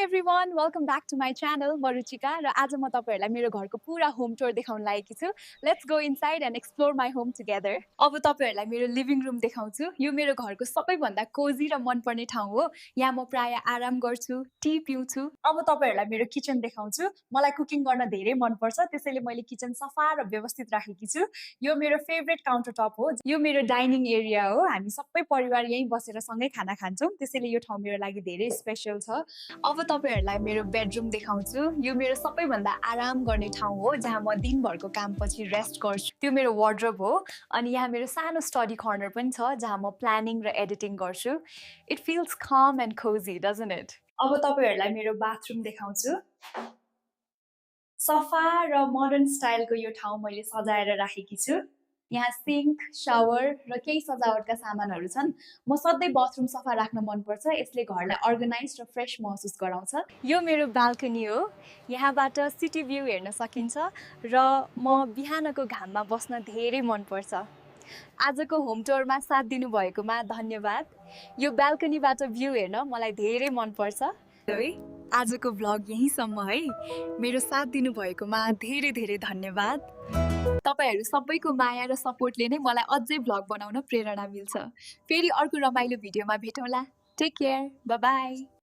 everyone welcome back to my channel म रुचिका र आज म तपाईँहरूलाई मेरो घरको पुरा होम टुर देखाउन लागेकी छु let's go inside and explore my home together अब तपाईँहरूलाई मेरो लिभिङ रुम देखाउँछु यो मेरो घरको सबैभन्दा कोजी र मनपर्ने ठाउँ हो यहाँ म प्राय आराम गर्छु टी पिउँछु अब तपाईँहरूलाई मेरो किचन देखाउँछु मलाई कुकिङ गर्न धेरै मनपर्छ त्यसैले मैले किचन सफा र व्यवस्थित राखेकी छु यो मेरो फेभरेट काउन्टर टप हो यो मेरो डाइनिङ एरिया हो हामी सबै परिवार यहीँ बसेर सँगै खाना खान्छौँ त्यसैले यो ठाउँ मेरो लागि धेरै स्पेसल छ अब तपाईँहरूलाई मेरो बेडरुम देखाउँछु यो मेरो सबैभन्दा आराम गर्ने ठाउँ हो जहाँ म दिनभरको कामपछि रेस्ट गर्छु त्यो मेरो वार्डरोब हो अनि यहाँ मेरो सानो स्टडी कर्नर पनि छ जहाँ म प्लानिङ र एडिटिङ गर्छु it feels calm and cozy doesn't it अब तपाईँहरूलाई मेरो बाथरुम देखाउँछु सफा र मोडर्न स्टाइलको यो ठाउँ मैले सजाएर राखेकी छु यहाँ सिङ्क शावर र केही सजावटका सामानहरू छन् म सधैँ बाथरुम सफा राख्न मनपर्छ यसले घरलाई अर्गनाइज र फ्रेस महसुस गराउँछ यो मेरो बाल्कनी हो यहाँबाट सिटी भ्यू हेर्न सकिन्छ र म बिहानको घाममा बस्न धेरै मनपर्छ आजको होम टुरमा साथ दिनुभएकोमा धन्यवाद यो बाल्कनीबाट भ्यू हेर्न मलाई धेरै मनपर्छ आजको भ्लग यहीँसम्म है मेरो साथ दिनुभएकोमा धेरै धेरै धन्यवाद तपाईहरू सबैको माया र सपोर्टले नै मलाई अझै भ्लग बनाउन प्रेरणा मिल्छ फेरि अर्को रमाइलो भिडियोमा भेटौँला टेक केयर बाई बाई